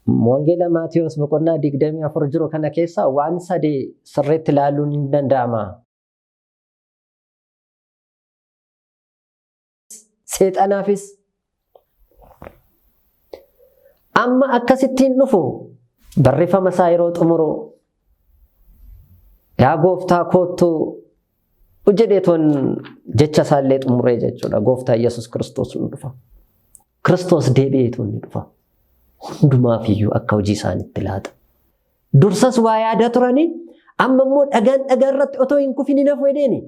Wangeela Maatiyos boqonnaa 24 jiru kana keessa waan sadi sirriitti ilaaluun ni danda'ama. Seexanaafis amma akkasittiin dhufu barreeffama isaa yeroo xumuru yaa gooftaa koottu jedheetoon jecha isaallee xumuree jechuudha. Gooftaa Yesuus Kiristoos nu dhufa. Kiristoos deebi'eetu ni dhufa. Hundumaaf iyyuu akka hojii isaanitti laata. Dursas waa yaada turanii amma immoo dhagaan dhagaa irratti otoo hin kufin hin hafu jedheeni.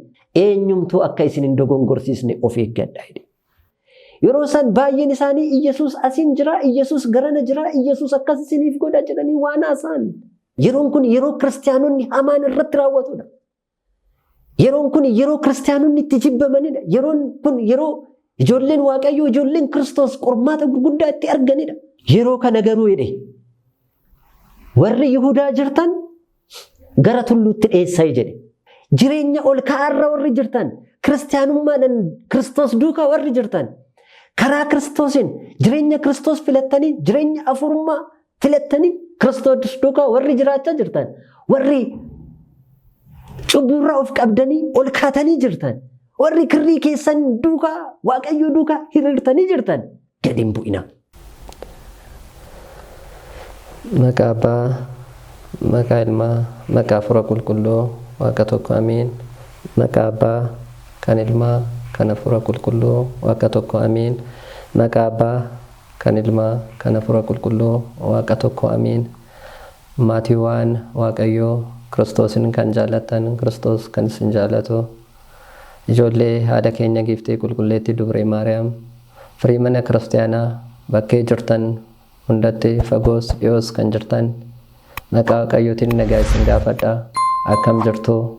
Eenyumtuu akka isin hin dogongorsiisne of eeggadha jedhe. Yeroo san baay'een isaanii Iyyasuus asiin jira, Iyyasuus garana jira, Iyyasuus akkas isiniif godha jedhanii waan haasa'an. Yeroon kun yeroo kiristaanonni hamaan irratti raawwatudha. Yeroon kun yeroo kiristaanonni itti jibbamanidha. Yeroon kun yeroo ijoolleen Waaqayyoo, ijoolleen Kiristoos qormaata gurguddaa itti arganidha. Yeroo kana garuu jedhe warri Yihudaa jirtan gara tulluutti dheessaa jedhe. Jireenya ol ka'aarra warri jirtan, kiristaanummaadhaan Kiristoos duukaa warri jirtan, karaa Kiristoosiin jireenya Kiristoos filattanii, jireenya afurummaa filattanii Kiristoos duukaa warri jiraachaa jirtan, warri cubbuurraa of qabdanii ol kaatanii jirtan, warri kirrii keessan duukaa Waaqayyo duukaa hiriirtanii jirtan gadi hin bu'inaa. Maqaa Abbaa, maqaa Ilmaa, maqaa Hafuura Qulqulluu, Waaqa tokko amiin. Maqaa Abbaa, kan Ilmaa, kan Hafuura Qulqulluu, Waaqa tokko amiin. Maqaa Abbaa, kan Ilmaa, kan Hafuura Qulqulluu, Waaqa tokko amiin. Maatiiwwan Waaqayyoo Kiristoosin kan jaallattan, Kiristoos kan isin jaallatu, ijoollee haadha keenya giiftii qulqulleettii Dubree Maariyaam, firii mana kiristiyaanaa bakkee jirtan hundatti fagoos dhiyoos kan jirtan maqaa Waaqayyootiin nagaa isin gaafadha. Akkam jirtu?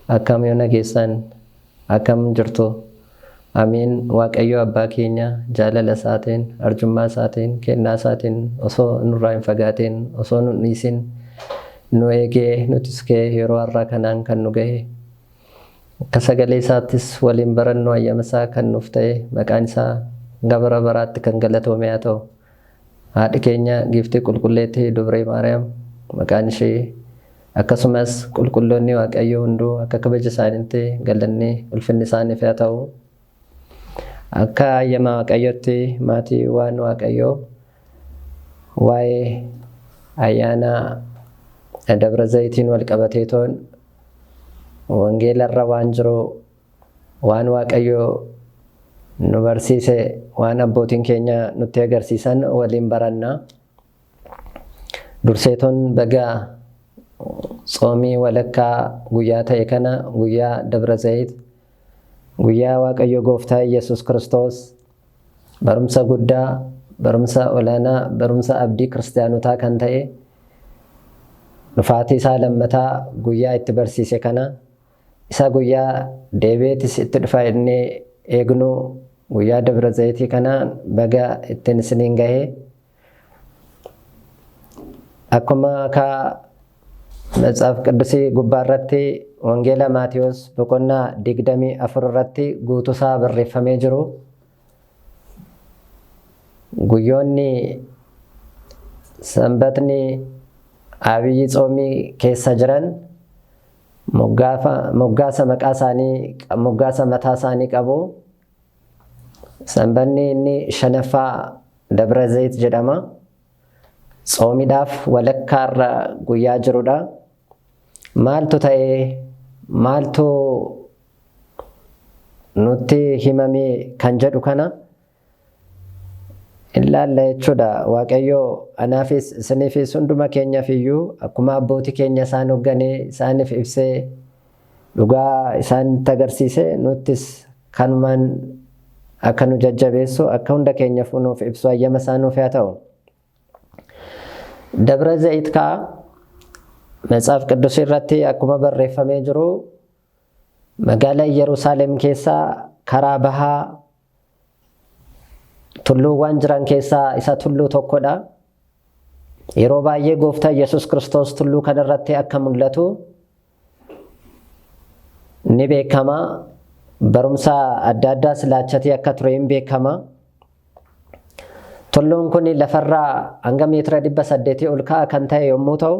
Akkam yoo nageessan? Akkam jirtu? Amiin. Waaqayyo abbaa keenya jaalala isaatiin, arjummaa isaatiin, kennaa isaatiin osoo nurraa hin fagaatiin, osoo nu dhiisin nu eegee nu tiskee yeroo har'aa kanaan kan nu gahe akka sagalee isaattis waliin barannu hayyama isaa kan nuuf ta'e maqaan isaa hanga bara baraatti kan galatoome haa ta'u. Haadhi keenya giiftii qulqulleettii Dubree Maariyaam maqaan ishee akkasumas qulqulloonni Waaqayyoo hunduu akka kabaja isaaniitti galanni ulfinni isaaniif haa ta'u. Akka hayyama Waaqayyootti maatii waan Waaqayyoo waa'ee ayyaana Dabra Zayitiin wal qabateetoon wangeelarra waan jiru waan Waaqayyo nu barsiise waan abbootiin keenya nutti agarsiisan waliin baranna. Durseetoon baga tsoomii walakkaa guyyaa ta'e kana guyyaa Dabra Zayit guyyaa Waaqayyo Gooftaa Yesuus Kiristoos barumsa guddaa barumsa olaanaa barumsa abdii kiristaanotaa kan ta'e dhufaatii isaa lammataa guyyaa itti barsiise kana isa guyyaa deebi'eetis itti dhufa inni eegnu guyyaa Dabra Zayitii kana baga ittiin isiniin gahe. Akkuma ka Matsaaf Qidduusii gubbaa irratti Wangeela Maatiyos boqonnaa 24 irratti guutuusaa barreeffamee jiru. Guyyoonni sanbatni abiyyi tsoomii keessa jiran moggaasa maqaa isaanii moggaasa mataa isaanii qabu. Sanbanni inni shanaffaa Dabra Zayit jedhama. Tsoomiidhaaf walakkaarra guyyaa jirudha. Maaltu ta'ee maaltu nutti himame kan jedhu kana ilaalla jechuudha. Waaqayyo anaafis isiniifis hunduma keenyaaf iyyuu akkuma abbootii keenya isaan hoogganee isaaniif ibsee dhugaa isaanitti agarsiise nuttis kanumaan akka nu jajjabeessu akka hunda keenyaaf nuuf ibsu hayyama isaa nuuf haa ta'u. Dabra Zayit ka'a Matsaaf Qidduus irratti akkuma barreeffamee jiru magaalaa Yerusaalem keessaa karaa bahaa tulluuwwan jiran keessaa isa tulluu tokkodha. Yeroo baay'ee gooftaa Yesuus Kiristoos tulluu kanarratti akka mul'atu ni beekama. Barumsa adda addaas laachatee akka ture hin beekama. Tulluun kun lafarraa hanga meetira 800 ol ka'a kan ta'e yommuu ta'u,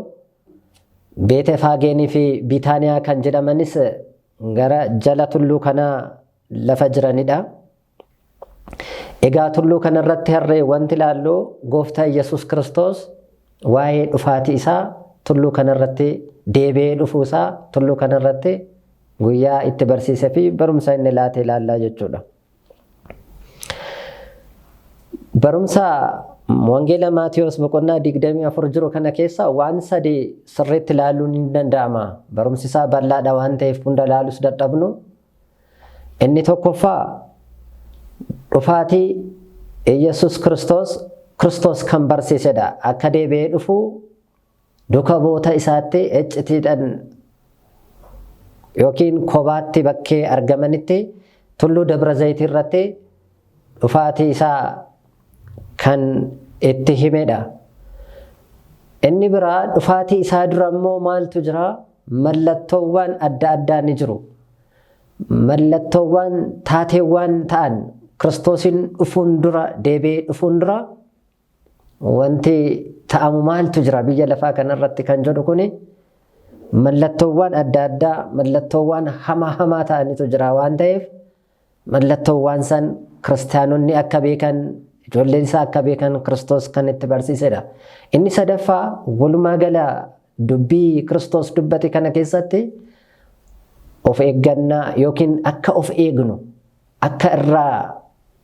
Beete Faageenii fi Biitaaniyaa kan jedhamanis gara jala tulluu kanaa lafa jiranidha. Egaa tulluu kanarratti harree wanti ilaallu Gooftaa Yesuus Kiristoos waa'ee dhufaatii isaa tulluu kanarratti deebi'ee dhufuu isaa tulluu kanarratti guyyaa itti barsiisee fi barumsa inni laate ilaallaa jechuudha. Barumsa Wangeela Maatiyos boqonnaa 24 jiru kana keessa waan sadi sirriitti ilaaluun ni danda'ama. Barumsi isaa bal'aadha waan ta'eef hunda ilaaluus dadhabnu. Inni tokkoffaa dhufaatii Yesuus Kiristoos Kiristoos kan barsiisedha. Akka deebi'ee dhufu duuka bu'oota isaatti iccitiidhaan yookiin kophaatti bakkee argamanitti tulluu Dabra Zayitii irratti dhufaatii isaa kan itti himedha. Inni biraa dhufaatii isaa dura immoo maaltu jira? Mallattoowwan adda addaa ni jiru. Mallattoowwan taateewwan ta'an Kiristoosiin dhufuun dura, deebi'ee dhufuun dura wanti ta'amu maaltu jira biyya lafaa kanarratti kan jedhu kuni mallattoowwan adda addaa, mallattoowwan hamaa hamaa ta'anitu jira waan ta'eef mallattoowwan san kiristaanonni akka beekan, ijoolleen isaa akka beekan Kiristoos kan itti barsiisedha. Inni sadaffaa walumaa gala dubbii Kiristoos dubbate kana keessatti of eeggannaa yookiin akka of eegnu, akka irraa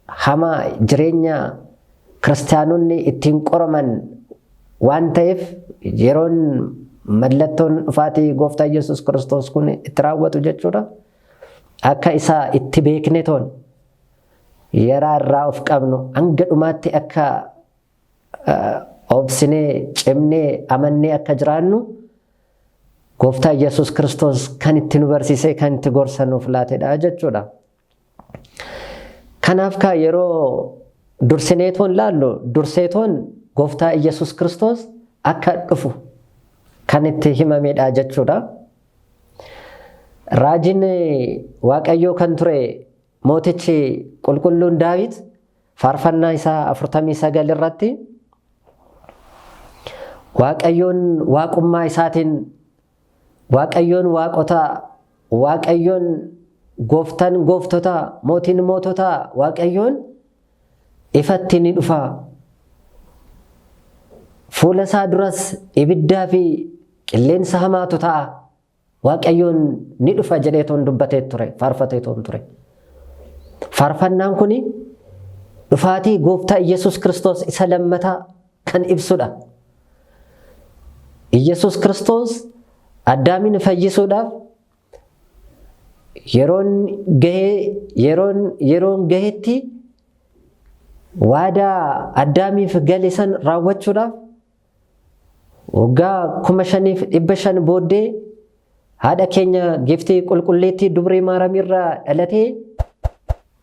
hamaa jireenya kiristaanonni ittiin qoraman waan ta'eef yeroon mallattoon dhufaatii Gooftaa Yesuus Kiristoos kun itti raawwatu jechuudha. Akka isa itti beekne toon yaraa irraa of qabnu, hanga dhumaatti akka obsinee cimnee amannee akka jiraannu Gooftaa Yesuus Kiristoos kan itti nu barsiisee kan itti gorsa nuuf laatedha jechuudha. Kanaaf kaa yeroo dursineetoon laallu, durseetoon Gooftaa Yesuus Kiristoos akka dhufu kan itti himamedha jechuudha. Raajiin Waaqayyoo kan ture mootichi qulqulluun Daawit faarfannaa isaa 49 irratti Waaqayyoon waaqummaa isaatiin, Waaqayyoon waaqota, Waaqayyoon gooftaan gooftota, mootiin mootota, Waaqayyoon ifatti ni dhufa. Fuula isaa duras ibiddaa fi qilleensa hamaatu ta'a. Waaqayyoon ni dhufa jedheetoon dubbatee ture, faarfateetoon ture. Faarfannaan kuni dhufaatii Gooftaa Iyyasuus Kiristoos isa lammataa kan ibsudha. Iyyasuus Kiristoos Addaamiin fayyisuudhaaf yeroon gahee yeroon gahetti waadaa Addaamiif gale san raawwachuudhaaf waggaa 5500 booddee haadha keenya giiftii qulqulleettii Dubree Maaramiirraa dhalatee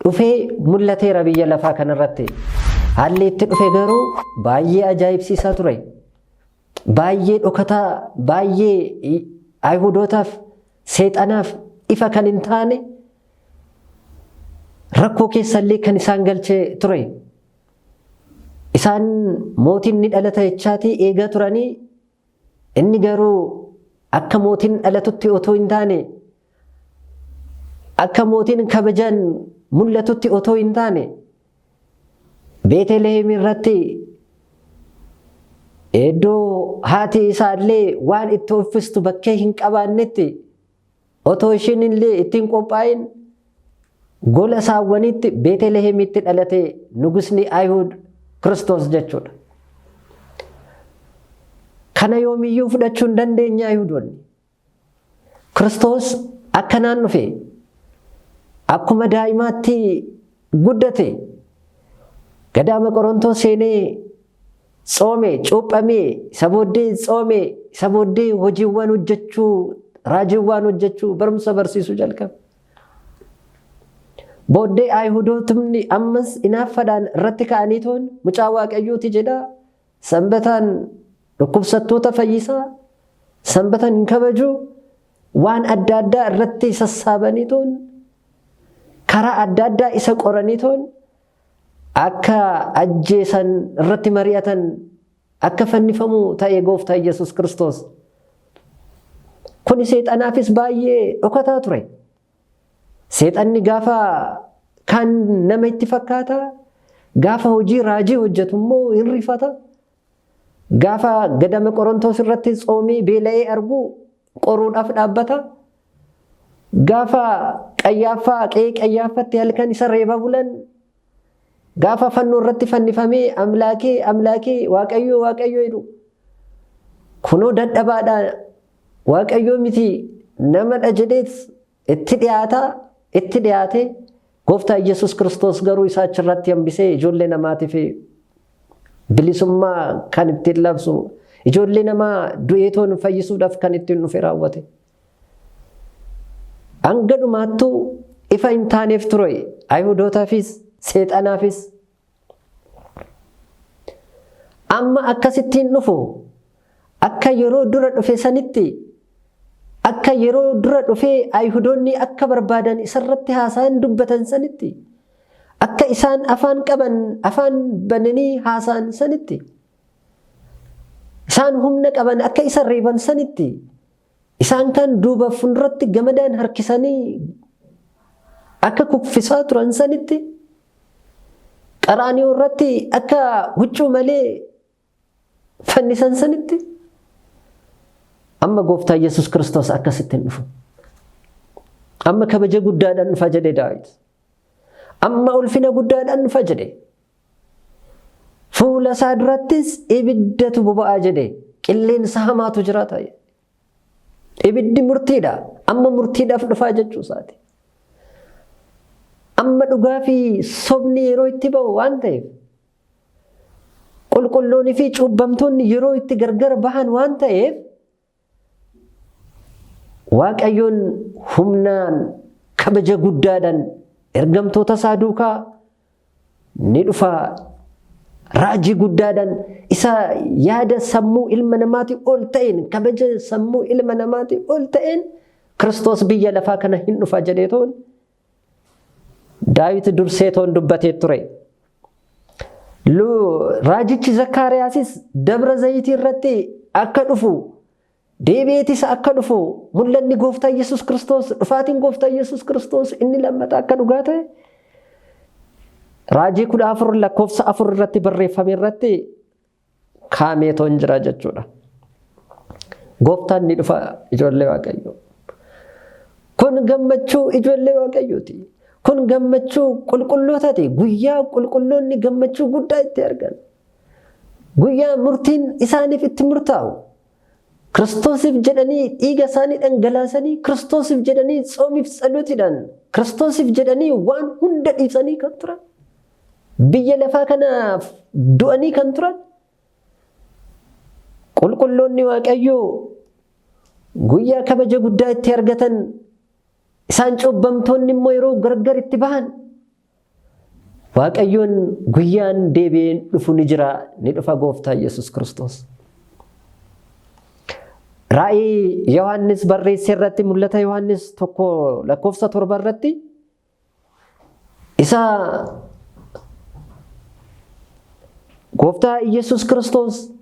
dhufee mul'ateera biyya lafaa kanarratti. Haalli itti dhufe garuu baay'ee ajaa'ibsiisaa ture. Baay'ee dhokataa, baay'ee Ayihudootaaf, seexanaaf ifa kan hin taane, rakkoo keessallee kan isaan galchee ture. Isaan mootiin ni dhalata jechaatii eegaa turanii, inni garuu akka mootiin dhalatutti otoo hin taane, akka mootiin kabajaan mul'atutti otoo hin taane, Beetelehem irratti iddoo haati isaallee waan itti uffistu bakkee hin qabaannetti, otoo ishiin illee ittiin qophaa'in, gola saawwaniitti Beetelehemitti dhalate nugusni Ayihud Kiristoos jechuudha. Kana yoomiyyuu fudhachuu hin dandeenye Ayihudoonni. Kiristoos akkanaan dhufe, akkuma daa'imaatti guddate, gadaama Qorontoos seenee tsoome, cuuphamee, isa booddee tsoome, isa booddee hojiiwwan hojjechuu, raajiiwwan hojjechuu, barumsa barsiisuu jalqabe. Booddee Ayihudootni ammas inaaffaadhaan irratti ka'anii toon mucaa Waaqayyooti jedha, sanbataan dhukkubsattoota fayyisaa, sanbatan hin kabaju, waan adda addaa irratti sassaabanii toon karaa adda addaa isa qoranii toon Akka ajjeesan irratti mari'atan akka fannifamu ta'e gooftaa Yesuus Kiristoos. Kuni seexanaafis baay'ee dhokataa ture. Seexanni gaafa kan nama itti fakkaata, gaafa hojii raajii hojjetu immoo hin rifata. Gaafa gadama Qorontoos irratti tsoomee beela'ee argu qoruudhaaf dhaabbata. Gaafa qayyaaffaa qe'ee qayyaaffatti halkan isa reeba bulan gaafa fannoo irratti fannifamee amlaakee amlaakee waaqayyoo waaqayyoo jedhu. Kunoo dadhabaadha waaqayyoo miti namadha jedheet itti dhiyaata itti dhiyaate gooftaa Yesuus Kiristoos garuu isa achirratti hambisee ijoollee namaatiif bilisummaa kan ittiin labsu ijoollee namaa du'eetoon fayyisuudhaaf kan ittiin dhufe raawwate. Hanga dhumaattuu ifa hin taaneef ture Ayihudootaafis seexanaafis. Amma akkasittiin dhufu akka yeroo dura dhufe sanitti akka yeroo dura dhufee Ayihudoonni akka barbaadan isarratti haasa'an dubbatan sanitti akka isaan afaan qaban afaan bananii haasa'an sanitti isaan humna qaban akka isa reeban sanitti isaan kan duuba fuulduratti gamadaan harkisanii akka kuffisaa turan sanitti qaraanioo irratti akka huccuu malee fannisan sanitti amma gooftaa Yesuus Kiristoos akkasitti hin dhufu. Amma kabaja guddaadhaan dhufa jedhe Daawit. Amma ulfina guddaadhaan dhufa jedhe. Fuula isaa durattis ibiddatu boba'aa jedhe. Qilleensa hamaatu jiraata. Ibiddi murtiidha. Amma murtiidhaaf dhufaa jechuu isaati. Amma dhugaa fi sobni yeroo itti ba'u waan ta'eef qulqulloonni fi cuubbamtoonni yeroo itti gargar bahan waan ta'eef Waaqayyoon humnaan kabaja guddaadhaan ergamtoota isaa duukaa ni dhufa. Raajii guddaadhaan isa yaada sammuu ilma namaatii ol ta'een kabaja sammuu ilma namaatii ol ta'een Kiristoos biyya lafaa kana hin dhufa jedheetoon Daawit dursee toon dubbatee ture. Raajichi Zakkaariyaasis Dabra Zayitii irratti akka dhufu deebi'eetis akka dhufu mul'anni gooftaa Yesuus Kiristoos dhufaatiin gooftaa Yesuus Kiristoos inni lammataa akka dhugaa ta'e raajii 14 lakkoofsa 4 irratti barreeffame irratti kaameetoon jira jechuudha. Gooftaan ni dhufa ijoollee Waaqayyoo. Kun gammachuu ijoollee Waaqayyooti. Kun gammachuu qulqullootaati. Guyyaa qulqulloonni gammachuu guddaa itti argan. Guyyaa murtiin isaaniif itti murtaa'u. Kiristoosiif jedhanii dhiiga isaanii dhangalaasanii, Kiristoosiif jedhanii tsoomiif tsalootiidhaan, Kiristoosiif jedhanii waan hunda dhiisanii kan turan. Biyya lafaa kanaaf du'anii kan turan. Qulqulloonni Waaqayyoo guyyaa kabaja guddaa itti argatan isaan cuubbamtoonni immoo yeroo gargar itti bahan Waaqayyoon guyyaan deebi'ee dhufu ni jira ni dhufa gooftaa Yesuus Kiristoos. Raa'ii Yohaannis barreesse irratti mul'ata Yohaannis 1 lakkoofsa 7 irratti isa gooftaa Yesuus Kiristoos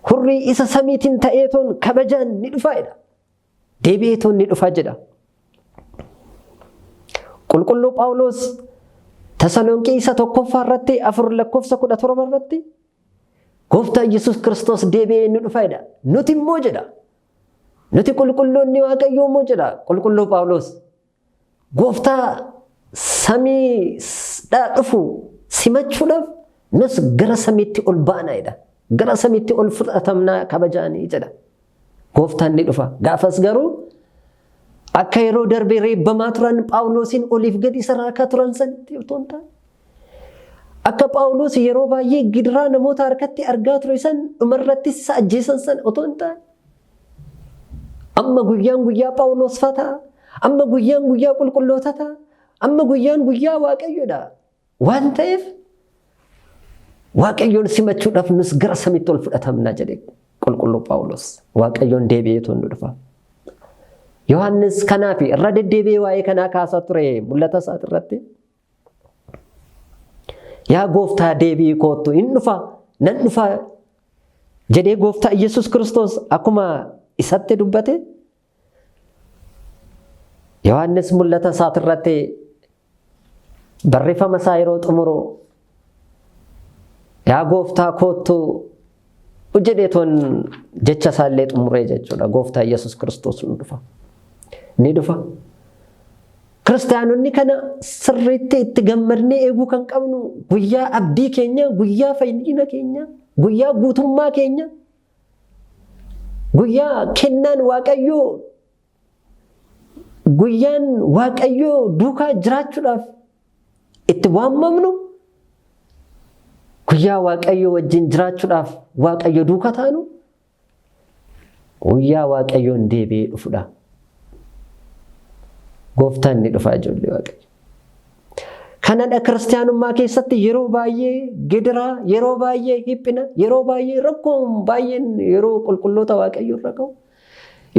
hurrii isa samiitiin ta'eetoon kabajaan ni dhufa jedha. Deebi'eetoon ni dhufa jedha. Qulqulluu Phaawulos Tasalonqii isa tokkoffaa irratti 4 lakkoofsa 17 irratti gooftaa Yesuus Kiristoos deebi'ee ni dhufa jedha. Nuti immoo jedha. Nuti qulqulloonni Waaqayyoo immoo jedha qulqulluu Phaawulos. Gooftaa samii dhufu simachuudhaaf nus gara samiitti ol baana jedha. Gara samiitti ol fudhatamnaa kabajaanii jedha. Gooftaan ni dhufa. Gaafas garuu akka yeroo darbe reebbamaa turan Phaawulosiin oliif gadi isa raakaa turan sanitti otoo hin taane. Akka Phaawulos yeroo baay'ee gidiraa namoota harkatti argaa ture san dhumarrattis isa ajjeesan san otoo hin taane. Amma guyyaan guyyaa Phaawulos faa ta'a. Amma guyyaan guyyaa qulqulloota ta'a. Amma guyyaan guyyaa Waaqayyoodha. Waan ta'eef Waaqayyoon simachuudhaaf nus gara samiitti ol fudhatamna jedhe qulqulluu Phaawulos. Waaqayyoon deebi'eetu nu dhufa. Yohaannis kanaaf irra deddeebi'ee waa'ee kanaa kaasaa ture mul'ata isaati irratti. Yaa gooftaa deebi'ii koottu hin dhufa nan dhufa jedhee gooftaa Yesuus Kiristoos akkuma isatti dubbate Yohaannis mul'ata isaatirratti barreeffama isaa yeroo xumuru yaa gooftaa koottu jedheetoon jecha isaallee xumuree jechuudha. Gooftaa Yesuus Kiristoos ni dhufa. Ni dhufa. Kiristaanonni kana sirriitti itti gammadnee eeguu kan qabnu guyyaa abdii keenya, guyyaa fayyina keenya, guyyaa guutummaa keenya, guyyaa kennaan Waaqayyoo, guyyaan Waaqayyoo duukaa jiraachuudhaaf itti waamamnu, guyyaa Waaqayyoo wajjin jiraachuudhaaf Waaqayyo duukaa taanu, guyyaa Waaqayyoon deebi'ee dhufudha. Gooftaan ni dhufa ijoollee Waaqayyo. Kanadha kiristaanummaa keessatti yeroo baay'ee gidiraa, yeroo baay'ee dhiphina, yeroo baay'ee rakkoon baay'een yeroo qulqulloota Waaqayyo irra ga'u,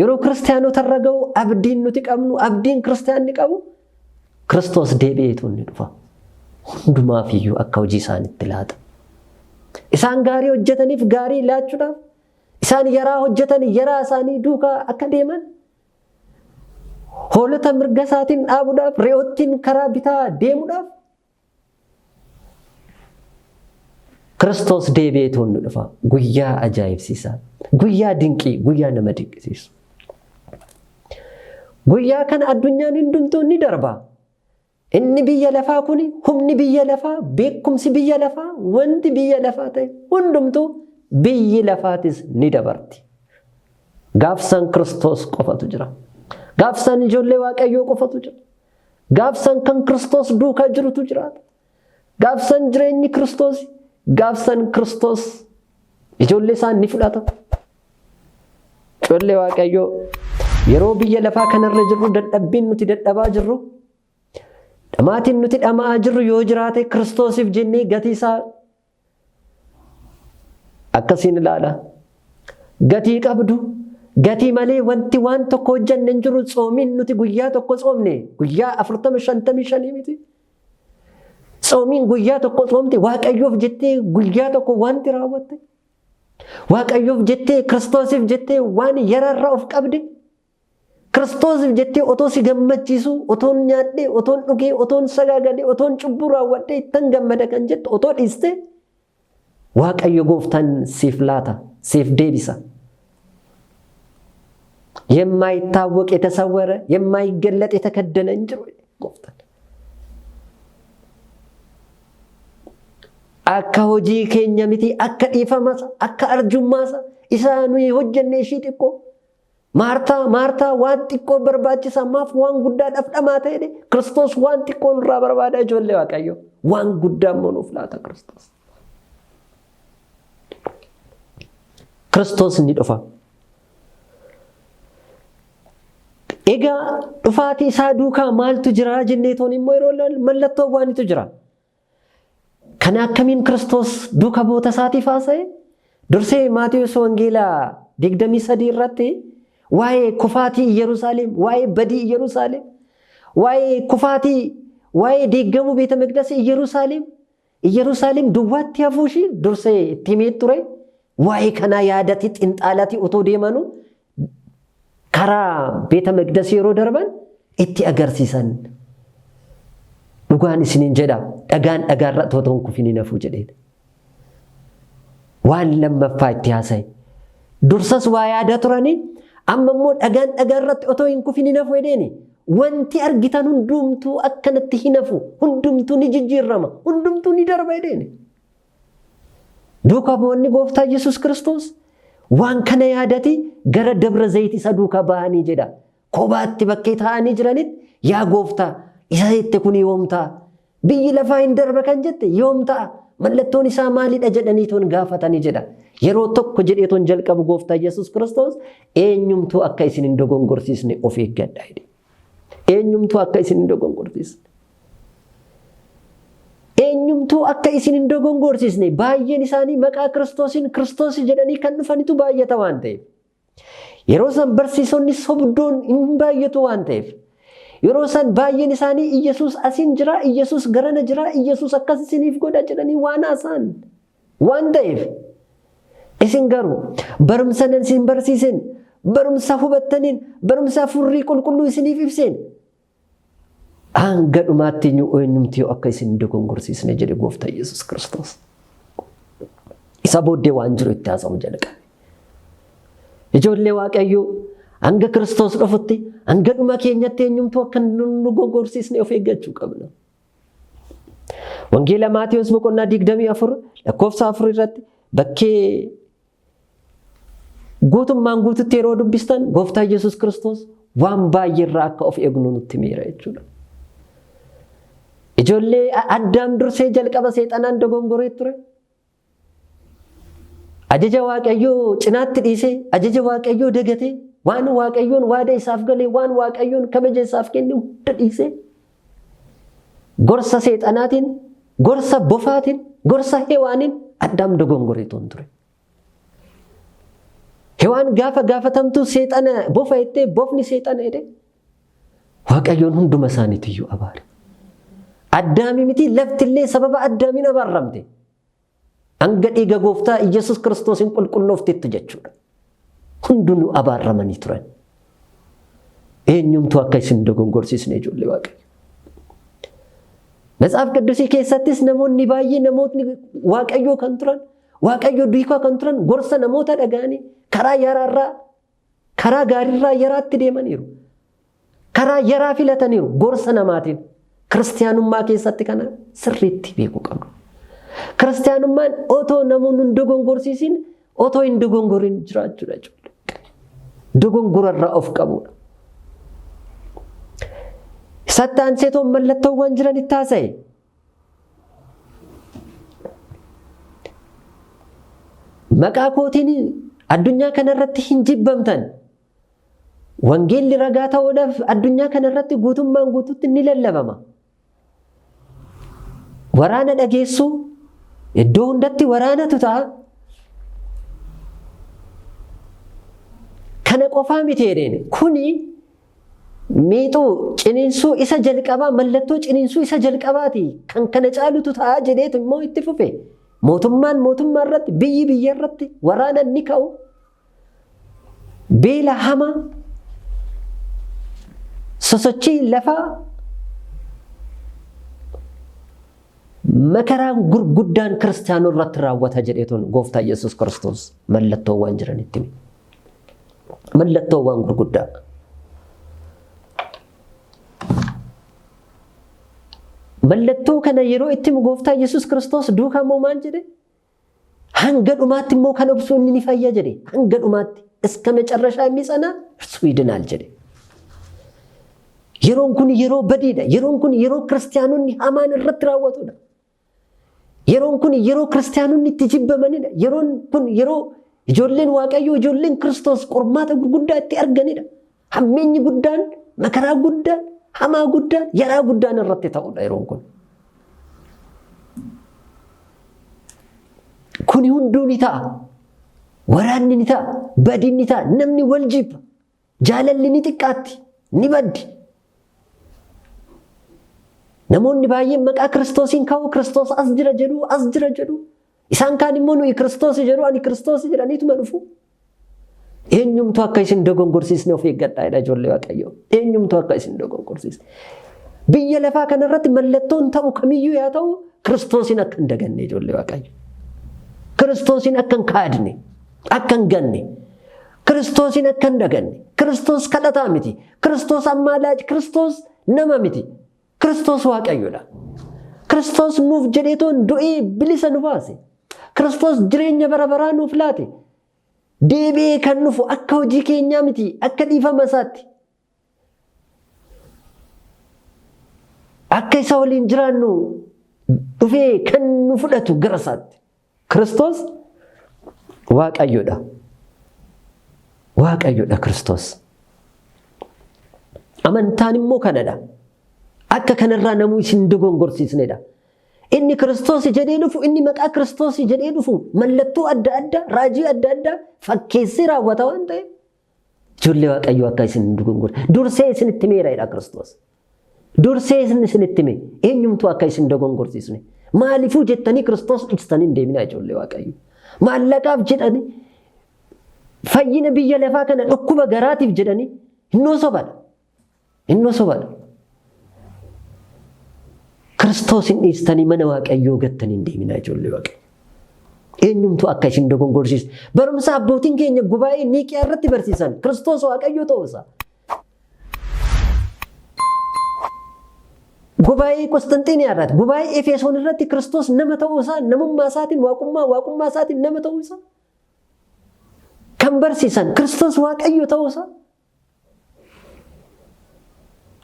yeroo kiristaanota irra ga'u abdiin nuti qabnu, abdiin kiristaanni qabu Kiristoos deebi'eetu inni dhufa. Hundumaaf iyyuu akka hojii isaanitti laata. Isaan gaarii hojjetaniif gaarii laachuudhaaf, isaan yaraa hojjetan yaraa isaanii duukaa akka deeman, hoolota mirga isaatiin dhaabuudhaaf, re'oottiin karaa bitaa deemuudhaaf Kiristoos deebi'eetu inni dhufa. Guyyaa ajaa'ibsiisaa, guyyaa dinqii, guyyaa nama dinqisiisu. Guyyaa kana addunyaan hundumtuu ni darba. Inni biyya lafaa kuni, humni biyya lafaa, beekumsi biyya lafaa, wanti biyya lafaa ta'e hundumtuu biyyi lafaatis ni dabarti. Gaafsan Kiristoos qofatu jira. Gaafsan ijoollee Waaqayyoo qofatu jira. Gaafsan kan Kiristoos duukaa jirutu jiraata. Gaafsan jireenyi Kiristoos, gaafsan Kiristoos ijoollee isaa ni fudhata. Ijoollee Waaqayyoo yeroo biyya lafaa kanarra jirru dadhabbiin nuti dadhabaa jirru, dhamaatiin nuti dhama'aa jirru yoo jiraate Kiristoosiif jennee gatii isaa akkasiin ilaala. Gatii qabdu, gatii malee wanti waan tokko hojjanne hin jiru. Tsoomiin nuti guyyaa tokko tsoomne guyyaa 40 55 miti. Tsoomiin guyyaa tokko tsoomte Waaqayyoof jettee guyyaa tokko wanti raawwatte. Waaqayyoof jettee Kiristoosiif jettee waan yararra of qabde. Kiristoosiif jettee otoo si gammachiisuu, otoon nyaadhee, otoon dhugee, otoon sagaagalee, otoon cubbuu raawwadhee ittan gammada kan jettu otoo dhiiste Waaqayyo gooftaan siif laata, siif deebisa. የማይታወቅ የተሰወረ የማይገለጥ የተከደነ hin jiru gooftaan. Akka hojii keenya miti, akka dhiifamasa, akka arjummaasa isaa nuyi hojjenne ishii xiqqoo. Maartaa, Maartaa, waan xiqqoo barbaachisa maaf waan guddaadhaaf dhamaa ta'e? Kiristoos waan xiqqoo nurraa barbaada ijoollee Waaqayyo. Waan guddaa immoo nuuf laata Kiristoos. Kiristoos ni dhufa. Egaa dhufaatii isaa duukaa maaltu jira jennee toon immoo yeroo ilaallu mallattoo waanitu jira. Kana akkamiin Kiristoos duuka bu'oota isaatiif haasa'e? Dursee Maatiyus Wangeelaa 23 irratti waa'ee kufaatii Yerusaalem, waa'ee badii Yerusaalem, waa'ee kufaatii, waa'ee diigamuu beeta maqdasii Yerusaalem, Yerusaalem duwwaatti hafuu ishii dursee itti himee ture. Waa'ee kanaa yaadati xinxaalati otoo deemanuu karaa beeta maqdasii yeroo darban itti agarsiisan. Dhugaan isiniin jedha, dhagaan dhagaarra otoo hin kufin hin hafu jedheen. Waan lammaffaa itti haasa'e. Dursas waa yaada turanii amma immoo dhagaan dhagaarratti otoo hin kufin hin hafu jedheeni. Wanti argitan hundumtuu akkanatti hin hafu, hundumtuu ni jijjiirama, hundumtuu ni darba jedheeni. Duukaa bu'oonni gooftaa Yesuus Kiristoos waan kana yaadati gara Dabra Zayit isa duukaa bahanii jedha. Kophaatti bakkee taa'anii jiranitti yaa gooftaa isa jette kun yoom ta'a? Biyyi lafaa hin darba kan jette yoom ta'a? Mallattoon isaa maalidha jedhanii toon gaafatanii jedha. Yeroo tokko jedhee toon jalqabu gooftaa Yesuus Kiristoos eenyumtuu akka isin hin dogongorsiisne of eeggadha jedhe. Eenyumtuu akka isin hin dogongorsiisne. Eenyumtuu akka isin hin dogongorsiisne, baay'een isaanii maqaa Kiristoosiin Kiristoos jedhanii kan dhufanitu baay'ata waan ta'eef. Yeroo san barsiisonni sobdoon hin baay'atu waan ta'eef. Yeroo isaan baay'een isaanii Iyyasuus asiin jira, Iyyasuus garana jira, Iyyasuus akkas isiniif godha jedhanii waan haasa'an waan ta'eef isin garuu barumsa nan isin barsiisen, barumsa hubattaniin, barumsa Hafuurri Qulqulluu isiniif ibseen hanga dhumaatti eenyumti akka isin dogongorsiisne jedhe Gooftaa Yesuus Kiristoos. Isa booddee waan jiru itti haasa'u jalqabe. Ijoollee Waaqayyoo, hanga Kiristoos dhufutti, hanga dhuma keenyatti eenyumtuu akka nu dogongorsiisne of eeggachuu qabna. Wangeela Maatiyos boqonnaa 24 lakkoofsa 4 irratti bakkee guutummaan guututti yeroo dubbistan Gooftaa Yesuus Kiristoos waan baay'ee irraa akka of eegnu nutti himeera jechuudha. Ijoollee Addaam dursee jalqaba seexanaan dogongoree ture. Ajaja Waaqayyoo cinaatti dhiisee, ajaja Waaqayyoo dagatee, waan Waaqayyoon waada isaaf galee, waan Waaqayyoon kabaja isaaf kenne hunda dhiisee, gorsa seexanaatiin, gorsa bofaatiin, gorsa Hewaaniin Addaam dogongoree ture. Hewaan gaafa gaafatamtu seexana bofa jettee, bofni seexana jedhee Waaqayyoon hunduma isaaniitiyyuu abaare. Addaami miti, laftillee sababa Addaamiin abaarramte. Hanga dhiiga Gooftaa Iyyasuus Kiristoosiin qulqullooftetti jechuudha. Hundinuu abaarramanii turan. Eenyumtuu akka isin dogongorsiisne, ijoollee Waaqayyo. Matsaaf Qidduusii keessattis namoonni baay'ee, namootni Waaqayyoo kan turan, Waaqayyo duukaa kan turan, gorsa namoota dhaga'anii karaa yaraarraa, karaa gaariirraa yaraatti deemaniiru. Karaa yaraa filataniiru gorsa namaatiin. Kiristiyaanummaa keessatti kana sirriitti beekuu qabnu. Kiristiyaanummaan otoo namoonni hin dogongorsiisin, otoo hin dogongorin jiraachuudha jechuudha. Dogongorarraa of qabuudha. Isatti aanseetoon mallattoowwan jiran itti haasa'e. Maqaa kootiin addunyaa kanarratti hin jibbamtan. Wangeelli ragaa ta'uudhaaf addunyaa kanarratti guutummaan guututti ni lallabama. Waraana dhageessuu, iddoo hundatti waraanatu ta'a. Kana qofaa miti jedheen, kuni miixuu ciniinsuu isa jalqabaa, mallattoo ciniinsuu isa jalqabaati, kan kana caalutu ta'a jedheetu immoo itti fufe. Mootummaan mootummaa irratti, biyyi biyya irratti waraana ni ka'u. Beela hamaa, sosochii lafaa, makaraan gurguddaan kiristaanota irratti raawwata jedheetuun Gooftaa Yesuus Kiristoos mallattoowwan jiranitti hime. Mallattoowwan gurguddaa. Mallattoo kana yeroo itti himu Gooftaa Yesuus Kiristoos duukaa immoo maal jedhe? Hanga dhumaatti immoo kan obsu inni ni fayya jedhe. Hanga dhumaatti እስከ መጨረሻ የሚጸና እርሱ ይድናል jedhe. Yeroon kun yeroo badiidha. Yeroon kun yeroo kiristaanonni hamaan irratti raawwatudha. Yeroon kun yeroo kiristaanonni itti jibbamanidha. Yeroon kun yeroo ijoolleen Waaqayyoo, ijoolleen Kiristoos qormaata gurguddaa itti arganidha. Hammeenyi guddaan, makaraa guddaan, hamaa guddaan, yaraa guddaan irratti ta'udha yeroon kun. Kuni hunduu ni ta'a. Waraanni ni ta'a. Badiin ni ta'a. Namni wal jibba. Jaalalli ni xiqqaatti. Ni baddi. Namoonni baay'een maqaa Kiristoosiin ka'u, Kiristoos as jira jedhu, as jira jedhu. Isaan kaan immoo nuyi Kiristoos jedhu, ani Kiristoos jedhaniituma dhufu. Eenyumtuu akka isin dogongorsiisne of eeggadhaa jedha, ijoollee Waaqayyoo. Eenyumtuu akka isin dogongorsiisne. Biyya lafaa kanarratti mallattoon ta'u kamiyyuu yaa ta'u, Kiristoosiin akka hin daganne, ijoollee Waaqayyo. Kiristoosiin akka hin kaadne, akka hin ganne, Kiristoosiin akka hin daganne. Kiristoos kadhataa miti. Kiristoos ammaalaaji. Kiristoos nama miti. Kiristoos Waaqayyoodha. Kiristoos nuuf jedheetoon du'ee bilisa nu baase. Kiristoos jireenya bara baraa nuuf laate. Deebi'ee kan dhufu akka hojii keenyaa miti, akka dhiifama isaatti. Akka isa waliin jiraannu dhufee kan nu fudhatu gara isaatti. Kiristoos Waaqayyoodha. Waaqayyoodha Kiristoos. Amantaan immoo kanadha. Akka kanarraa namuu isin dogongorsiisnedha. Inni Kiristoos jedhee dhufu, inni maqaa Kiristoos jedhee dhufu mallattoo adda addaa, raajii adda addaa fakkeessee raawwata waan ta'eef, ijoollee Waaqayyoo, akka isin dogongor dursee isinitti himeera jedha Kiristoos. Dursee isinitti hime eenyumtuu akka isin dogongorsiisne. Maaliifuu jettanii Kiristoos dhiistanii hin deeminaa ijoollee Waaqayyo. Maallaqaaf jedhanii fayyina biyya lafaa kana dhukkuba garaatiif jedhanii innoo sobadha. Innoo sobadha. Kiristoos hin dhiistanii mana Waaqayyoo gattanii hin deeminaa ijoollee Waaqayyo. Eenyumtuu akka isin dogongorsiisne. Barumsa abbootiin keenya gubaa'ee Niiqiyaa irratti barsiisan Kiristoos Waaqayyo ta'uusaa. Gubaa'ee Qosxanxiiniyaa irratti, gubaa'ee Efesoon irratti Kiristoos nama ta'uu isaa, namummaa isaatiin, waaqummaa waaqummaa isaatiin nama ta'uu isaa kan barsiisan Kiristoos Waaqayyo ta'uu isaa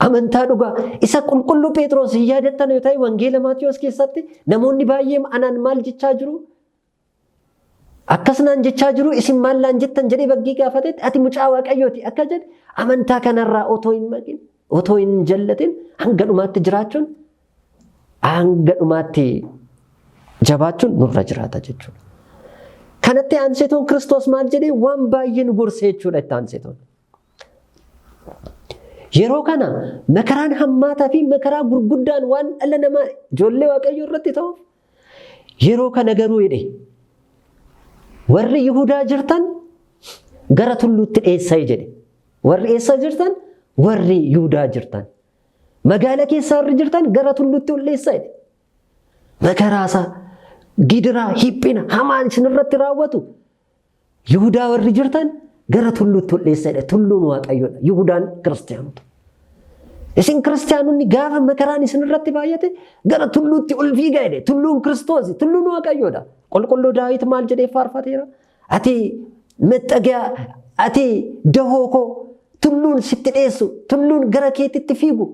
amantaa dhugaa isa qulqulluu Phexros hin yaadattan yoo ta'e wangeela Maatiyos keessatti namoonni baay'ee anaan maal jechaa jiru? Akkas naan jechaa jiru isin maal naan jettan jedhee baggii gaafatetti ati mucaa Waaqayyooti akka jedhe amantaa kanarraa otoo hin maqin otoo hin jallatin hanga dhumaatti jiraachuun hanga dhumaatti jabaachuun nurra jiraata jechuudha. Kanatti aanseetoon Kiristoos maal jedhee waan baay'ee nu gorse jechuudha itti aanseetoon. Yeroo kana makaraan hammaataa fi makaraa gurguddaan waan dhala namaa ijoollee Waaqayyoo irratti ta'uuf yeroo kana garuu jedhe warri Yihudaa jirtan gara tulluutti dheessaa jedhe. Warri eessa jirtan? Warri Yihudaa jirtan. Magaala keessa warri jirtan gara tulluutti ol dheessaa jedhe. Makaraasaa, gidiraa, hiphina hamaan isinirratti raawwatu Yihudaa warri jirtan gara tulluutti ol dheessaa jedhe. Tulluun Waaqayyoodha. Yihudaan kiristiyaanota. Isin kiristiyaanonni gaafa makaraan isin irratti baay'ate gara tulluutti ol fiigaa jedhe. Tulluun Kiristoos, tulluun Waaqayyoodha. Qulqulluu Daawit maal jedhee faarfateera? Ati maxxagaa, ati dahoo koo, tulluun sitti dheessu, tulluun gara keetitti fiigu,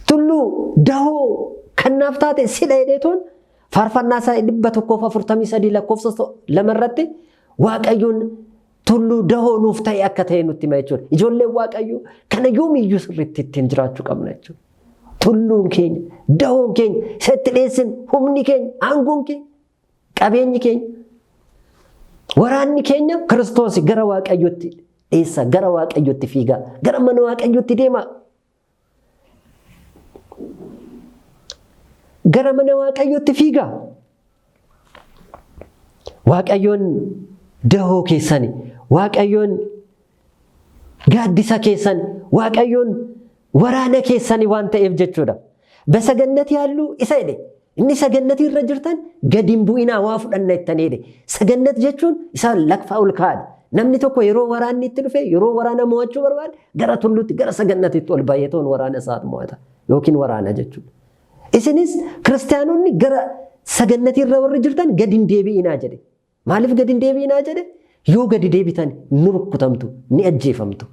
Tulluu dahoo kan naaf taate sidha jedheetoon faarfannaa isaa 143 lakkoofsa 2 irratti Waaqayyoon tulluu dahoo nuuf ta'e akka ta'e nutti hima jechuudha. Ijoolleen Waaqayyoo kana yoomiyyuu sirriitti ittiin jiraachuu qabna jechuudha. Tulluun keenya, dahoon keenya, isa itti dheessin, humni keenya, aangoon keenya, qabeenyi keenya, waraanni keenya Kiristoos gara Waaqayyootti dheessa, gara Waaqayyootti fiigaa, gara mana Waaqayyootti deemaa. Gara mana Waaqayyootti fiigaa. Waaqayyoon dahoo keessani, Waaqayyoon gaaddisa keessan, Waaqayyoon waraana keessani waan ta'eef jechuudha. Basagannati halluu isa jedhe. Inni sagannatii irra jirtan gadi hin bu'inaa waa fudhanna jettanii jedhe. Sagannat jechuun isa lakfaa ol kaa'adha. Namni tokko yeroo waraanni itti dhufe yeroo waraana mo'achuu barbaade gara tulluutti gara sagannatitti ol ba'ee toon waraana isaa mo'ata yookiin waraana jechuudha. Isinis kiristaanonni gara sagannatii irra warri jirtan gadi hin deebi'inaa jedhe. Maaliif gadi hin deebi'inaa jedhe? Yoo gadi deebitan ni rukkutamtu, ni ajjeefamtu.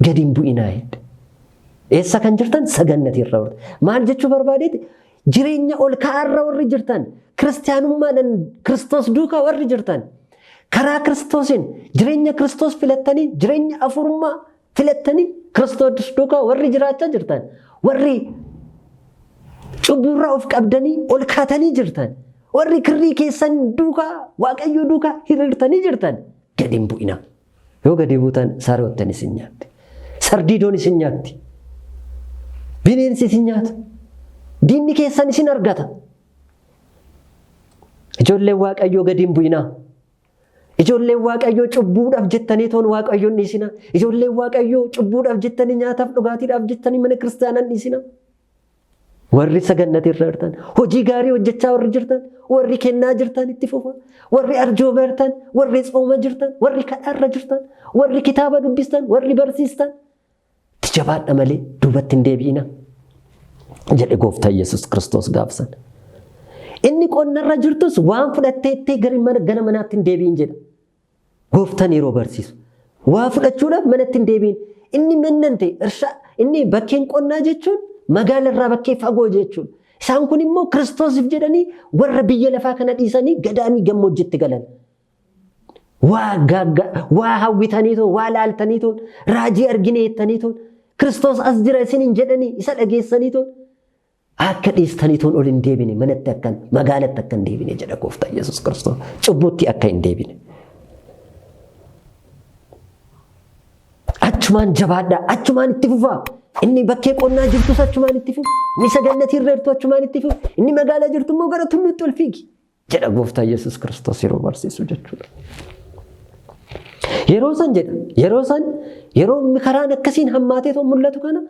Gadi hin bu'inaa jedhe. Eessa kan jirtan? Sagannatii irra warri. Maal jechuu barbaadeeti? Jireenya ol ka'aarra warri jirtan, kiristaanummaadhaan Kiristoos duukaa warri jirtan, karaa Kiristoosiin jireenya Kiristoos filattanii, jireenya afurummaa filattanii Kiristoos duukaa warri jiraachaa jirtan, warri cubbuurraa of qabdanii ol kaatanii jirtan, warri kirrii keessan duukaa Waaqayyo duukaa hiriirtanii jirtan gadi hin bu'inaa. Yoo gadi buutan saroottan isin nyaatti. Sardiidoon isin nyaatti. Bineensi isin nyaata. Diinni keessan isin argata. Ijoolleen Waaqayyoo gadi hin bu'inaa. Ijoolleen Waaqayyoo cubbuudhaaf jettanii toon Waaqayyoon dhiisinaa. Ijoolleen Waaqayyoo cubbuudhaaf jettanii nyaataaf dhugaatiidhaaf jettanii mana kiristaanaa hin dhiisinaa. Warri sagannati irra jirtan, hojii gaarii hojjechaa warri jirtan, warri kennaa jirtan itti fufa. Warri arjooma jirtan, warri tsooma jirtan, warri kadhaarra jirtan, warri kitaaba dubbistan, warri barsiistan. Itti jabaadha malee duubatti hin deebi'ina jedhe gooftaa Yesuus Kiristoos gaafsan. Inni qonnarra jirtus waan fudhatteettee gara manaatti hin deebi'in jedha. Gooftaan yeroo barsiisu. Waa fudhachuudhaaf manatti hin deebi'in. Inni mannante irshaa inni bakkeen qonnaa jechuun magaala irraa bakkee fagoo jechuudha. Isaan kun immoo Kiristoosiif jedhanii warra biyya lafaa kana dhiisanii gadaamii gammoojjitti galan. Waa gaagga waa hawwitanii too waa laaltanii too raajii argine jettanii too Kiristoos as jira isin hin jedhanii isa dhageessanii too akka dhiistanii toon ol hin deebine manatti akkan magaalatti akka hin deebine jedha gooftaa Yesuus Kiristoos cubbuutti akka hin deebine. Achuma Achumaan jabaadhaa, achumaan itti fufaa. Inni bakkee qonnaa jirtus achumaan itti fufi. Inni sagannatii irra jirtu achumaan itti fufi. Inni magaalaa jirtu immoo gara tulluutti ol fiigi. Jedha Gooftaa Yesuus Kiristoos yeroo barsiisu jechuudha. Yeroo san jedha, yeroo san yeroo karaan akkasiin hammaatee too mul'atu kana,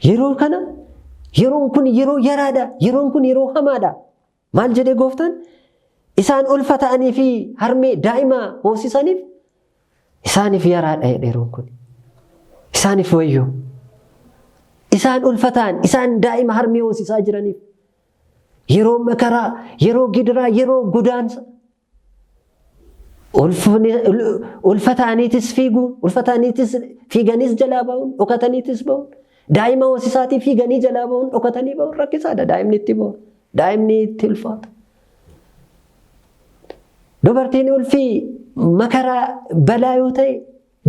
yeroo kana, yeroon kun yeroo yaraadha, yeroon kun yeroo hamaadha. Maal jedhee Gooftaan? Isaan ulfa ta'anii fi harmee daa'ima hoosisaniif, isaaniif yaraadha jedhe yeroon kun. Isaaniif wayyoo. Isaan ulfa ta'an, isaan daa'ima harmee hoosisaa jiraniif. Yeroo makaraa, yeroo gidiraa, yeroo godaansa. Ulfa ta'aniitis fiiguun, ulfa ta'aniitis fiiganiis jalaa ba'uun, dhokataniitis ba'uun, daa'ima hoosisaatii fiiganii jalaa ba'uun, dhokatanii ba'uun rakkisaadha. Daa'imni itti ba'u, daa'imni itti ulfaata. Dubartiin ulfii makaraa balaa yoo ta'e,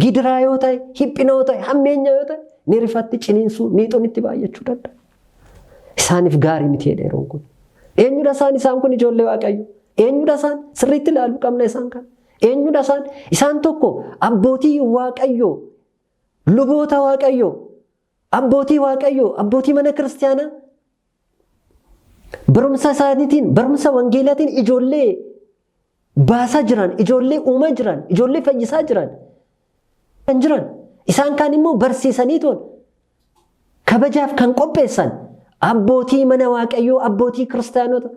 gidiraa yoo ta'e, hiphina yoo ta'e, hammeenya yoo ta'e, ni rifatti, ciniinsuu, miixuun itti baay'achuu danda'a. Isaaniif gaarii miti jedhe yeroon kun. Eenyudha isaan? Isaan kun ijoollee Waaqayyo. Eenyudha isaan? Sirriitti ilaaluu qabna isaan kana. Eenyudha isaan? Isaan tokko abbootii Waaqayyo, luboota Waaqayyo, abbootii Waaqayyo, abbootii mana kiristaanaa. Barumsa isaaniitiin, barumsa wangeelaatiin ijoollee baasaa jiran, ijoollee uumaa jiran, ijoollee fayyisaa jiran kan jiran. Isaan kaan immoo barsiisanii toon kabajaaf kan qopheessan abbootii mana Waaqayyoo, abbootii kiristaanota,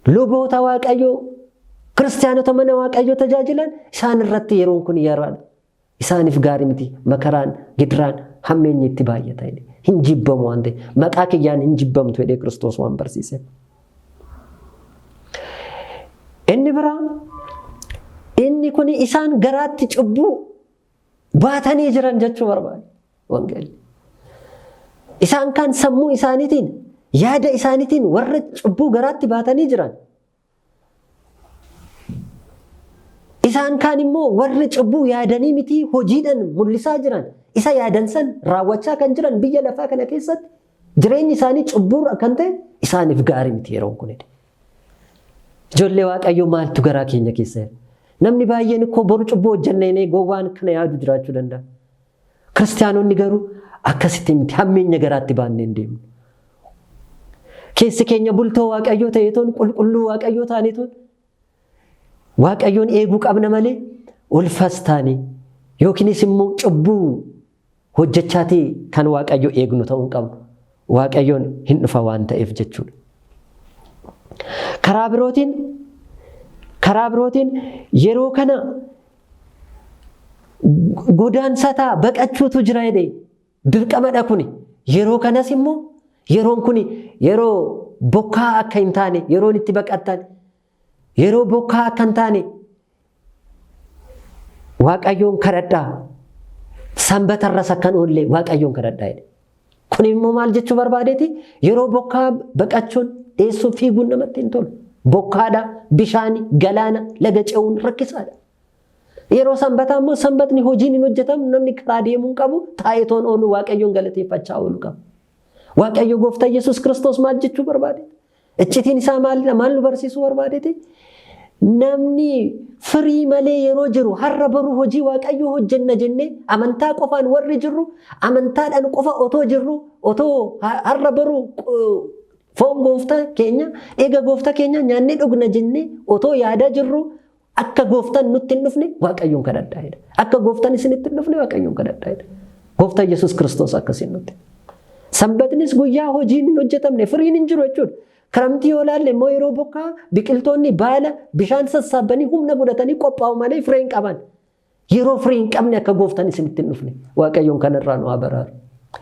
luboota Waaqayyoo, kiristaanota mana Waaqayyoo tajaajilan, isaan irratti yeroon kun yeroodha. Isaaniif gaarii miti, makaraan, gidiraan, hammeenyi itti baay'ata jedhe. Hin jibbamu waan ta'e, maqaa kiyyaan hin jibbamtu jedhee Kiristoos waan barsiise. Inni biraa, inni kun isaan garaatti cubbuu baatanii jiran jechuu barbaade wangeelli. Isaan kaan sammuu isaaniitiin, yaada isaaniitiin warra cubbuu garaatti baatanii jiran. Isaan kaan immoo warri cubbuu yaadanii miti, hojiidhaan mul'isaa jiran, isa yaadan san raawwachaa kan jiran, biyya lafaa kana keessatti jireenyi isaanii cubbuurra kan ta'e, isaaniif gaarii miti yeroon kun. Ijoollee Waaqayyoo, maaltu garaa keenya keessa jira? Namni baay'een ikkoo boru cubbuu hojjennee gowwaan kana yaadu jiraachuu danda'a. Kiristaanonni garuu akkasitti miti, hammeenya garaatti baannee hin deemnu. Keessi keenya bultoo Waaqayyoo ta'eetoon, qulqulluu Waaqayyoo taaneetoon Waaqayyoon eeguu qabna malee, ulfas taane yookiinis immoo cubbuu hojjechaatii kan Waaqayyo eegnu ta'uu hin qabnu. Waaqayyoon hin dhufa waan ta'eef jechuudha. Karaa birootiin yeroo kana godaansataa baqachuutu jira jedhee dirqamadha kuni. Yeroo kanas immoo yeroon kuni yeroo bokkaa akka hin taane, yeroon itti baqattan yeroo bokkaa akka hin taane Waaqayyoon kadhadhaa. Sanbatarras akka hin oolle Waaqayyoon kadhadhaa jedhe. Kun immoo maal jechuu barbaadeeti? Yeroo bokkaa baqachuun, dheessuun, fiiguun namatti hin tolu. Bokkaadha, bishaani, galaana, laga ce'uun rakkisaadha. Yeroo sanbataa immoo sanbatni hojiin hin hojjetamu, namni karaa deemuu hin qabu, taa'eetoon oolu, Waaqayyoon galateeffachaa oolu qaba. Waaqayyo Gooftaa Yesuus Kiristoos maal jechuu barbaade? Iccitiin isaa maalidha? Maal nu barsiisuu barbaadeeti? Namni firii malee yeroo jiru, har'a boru hojii Waaqayyoo hojjenna jennee amantaa qofaan warri jirru, amantaadhaan qofa otoo jirru, otoo har'a boru foon Gooftaa keenya, dhiiga Gooftaa keenya nyaannee dhugna jennee otoo yaadaa jirru, akka Gooftaan nutti hin dhufne Waaqayyoon kadhadhaa jedha. Akka Gooftaan isinitti hin dhufne Waaqayyoon kadhadhaa jedha. Gooftaa Yesuus Kiristoos akkasiin nutti. Sanbatnis guyyaa hojiin hin hojjetamne, firiin hin jiru jechuudha. Kiramtii yoo ilaalle immoo, yeroo bokkaa biqiltoonni baala bishaan sassaabbanii humna godhatanii qophaa'u malee firee hin qaban. Yeroo firii hin qabne akka Gooftaan isinitti hin dhufne Waaqayyoon kanarraa nu haa baraaru.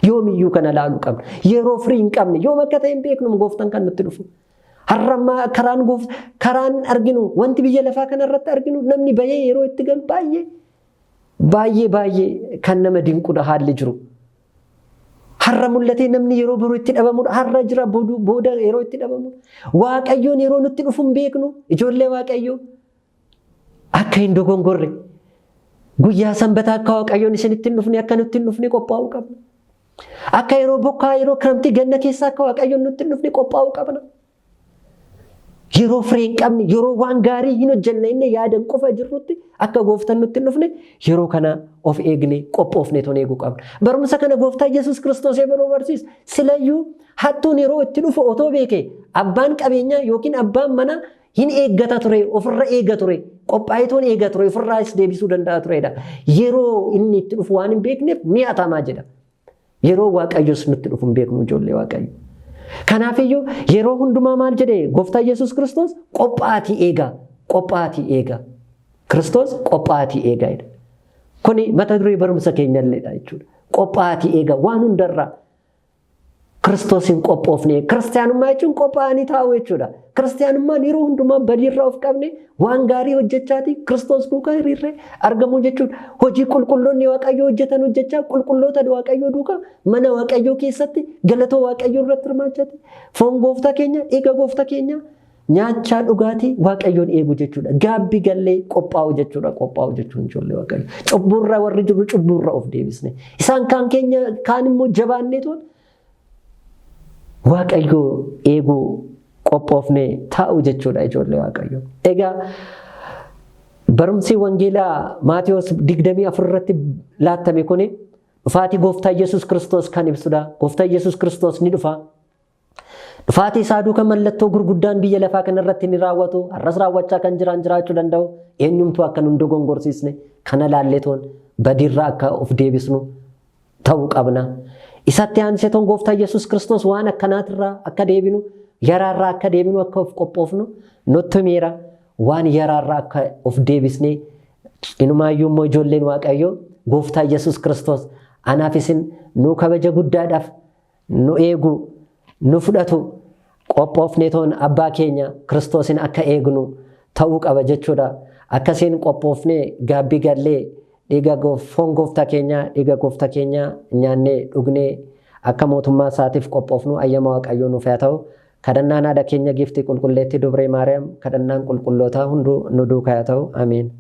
Yoomiyyuu kana ilaaluu qabna. Yeroo firii hin qabne, yoom akka ta'e hin beeknu Gooftaan kan nutti dhufu. Har'a ammaa karaan arginu, wanti biyya lafaa kanarratti arginu, namni bahee yeroo itti galu baay'ee baay'ee baay'ee kan nama dinqudha haalli jiru. Har'a mul'atee namni yeroo boruu itti dhabamudha. Har'a jira, booda yeroo itti dhabamudha. Waaqayyoon yeroo nutti dhufu hin beeknu. Ijoollee Waaqayyoo, akka hin dogongorre, guyyaa sanbataa akka Waaqayyoon isinitti hin dhufne, akka nutti hin dhufne qophaa'uu qabna. Akka yeroo bokkaa, yeroo kiramtii, ganna keessa akka Waaqayyoon nutti hin dhufne qophaa'uu qabna. Yeroo firee hin qabne, yeroo waan gaarii hin hojjenne inni yaadan qofa jirrutti akka gooftaan nutti hin dhufne yeroo kana of eegne qophoofne toon eeguu qabna. Barumsa kana gooftaa Yesuus Kiristoos yeroo barsiisu silayyuu hattuun yeroo itti dhufu otoo beeke abbaan qabeenyaa yookiin abbaan manaa hin eeggata ture, ofirra eega ture, qophaa'ee toon eega ture, ofirraas deebisuu danda'a turedha. Yeroo inni itti dhufu waan hin beekneef ni hatamaa jedha. Yeroo Waaqayyos nutti dhufu hin beeknu ijoollee Waaqayyo. Kanaafiyyuu yeroo hundumaa maal jedhee gooftaa Yesuus Kiristoos qophaatii eegaa, qophaatii eegaa. Kiristoos qophaatii eegaa jedha. Kuni mata duree barumsa keenyalleedha jechuudha. Qophaatii eegaa waan hundarraa Kiristoosiin qophoofne. Kiristaanummaa jechuun qophaa'anii taa'uu jechuudha. Kiristaanummaan yeroo hundumaa badiirraa of qabne waan gaarii hojjechaati Kiristoos duukaa hiriirree argamuu jechuudha. Hojii qulqulloonni Waaqayyoo hojjetan hojjechaa qulqulloota Waaqayyoo duukaa mana Waaqayyoo keessatti galatoo Waaqayyoo irratti hirmaachaati. Foon gooftaa keenya, dhiiga gooftaa keenya nyaachaa dhugaatii Waaqayyoon eegu jechuudha. Gaabbii gallee qophaa'u jechuudha. Qophaa'u jechuun ijoollee Waaqayyoo. Cubbuurra warri jiru cubbuurra of deebisne. Isaan kaan keenya kaan immoo jabaannee toon Waaqayyoo eeguu qophoofne taa'u jechuudha ijoollee Waaqayyoo. Egaa barumsi wangeelaa Maatiyos 24 irratti laattame kuni dhufaatii gooftaa Yesuus Kiristoos kan ibsudha. Gooftaa Yesuus Kiristoos ni dhufa. Dhufaatii isaa duuka mallattoo gurguddaan biyya lafaa kanarratti ni raawwatu. Har'as raawwachaa kan jiran jiraachuu danda'u. Eenyumtuu akka nun dogongorsiisne kana laalleetoon badiirraa akka of deebisnu ta'uu qabna. Isatti aansee toon gooftaa Yesuus Kiristoos waan akkanaatirraa akka deebinu, yaraarraa akka deebinu, akka of qophoofnu nutti himeera. Waan yaraarraa akka of deebisnee inumaayyuu immoo ijoolleen Waaqayyoo gooftaa Yesuus Kiristoos anaaf isin nu kabaja guddaadhaaf nu eegu, nu fudhatu qophoofnee toon abbaa keenya Kiristoosin akka eegnu ta'uu qaba jechuudha. Akkasiin qophoofnee gaabbii gallee dhiiga foon gooftaa keenyaa, dhiiga gooftaa keenyaa nyaannee dhugnee akka mootummaa isaatiif qophoofnu ayyama Waaqayyoo nuuf haa ta'u. Kadhannaan haadha keenya giiftii qulqulleettii Dubree Maariyaam, kadhannaan qulqullootaa hunduu nu duukaa haa ta'u. Ameen.